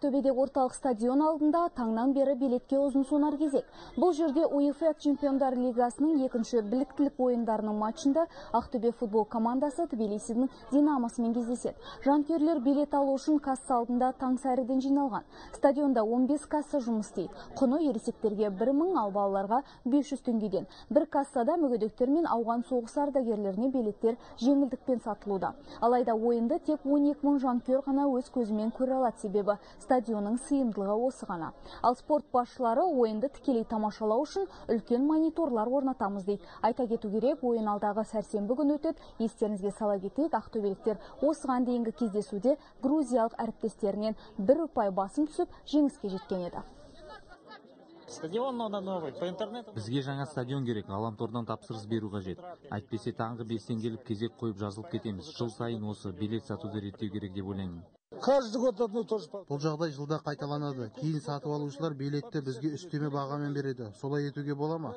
Ақтөбеде орталық стадион алдында таңнан бері билетке ұзын сонар кезек. Бұл жерде УЕФА Чемпиондар Лигасының екінші біліктілік ойындарының матчында Ақтөбе футбол командасы Тбилисидің Динамосымен кездеседі. Жанкүйерлер билет алу үшін касса алдында таң сәріден жиналған. Стадионда 15 касса жұмыс істейді. Құны ересектерге 1000, ал балаларға 500 теңгеден. Бір кассада мүгедектер мен ауған соғысы ардагерлеріне билеттер жеңілдікпен сатылуда. Алайда ойынды тек 12 мың жанкүйер ғана өз көзімен көре алады, себебі стадионның сыйымдылығы осы ғана. Ал спорт басшылары ойынды тікелей тамашалау үшін үлкен мониторлар орнатамыз дейді. Айта кету керек, ойын алдағы сәрсенбі күні өтеді. Естеріңізге сала кетейік, ақтөбеліктер осыған дейінгі кездесуде грузиялық әріптестерінен бір ұпай басым түсіп, жеңіске жеткен еді. Стадион надо новый, по интернету. Бізге жаңа стадион керек, ғаламтордан тапсырыс беру қажет. Әйтпесе таңғы 5-тен келіп, кезек қойып, жазылып кетеміз. Жыл сайын осы билет сатуды реттеу керек деп ойлаймын. Каждый год одно и то же. Бұл жағдай жылда қайталанады. Кейін сатып алушылар билетті бізге үстеме бағамен береді. Солай етуге бола ма?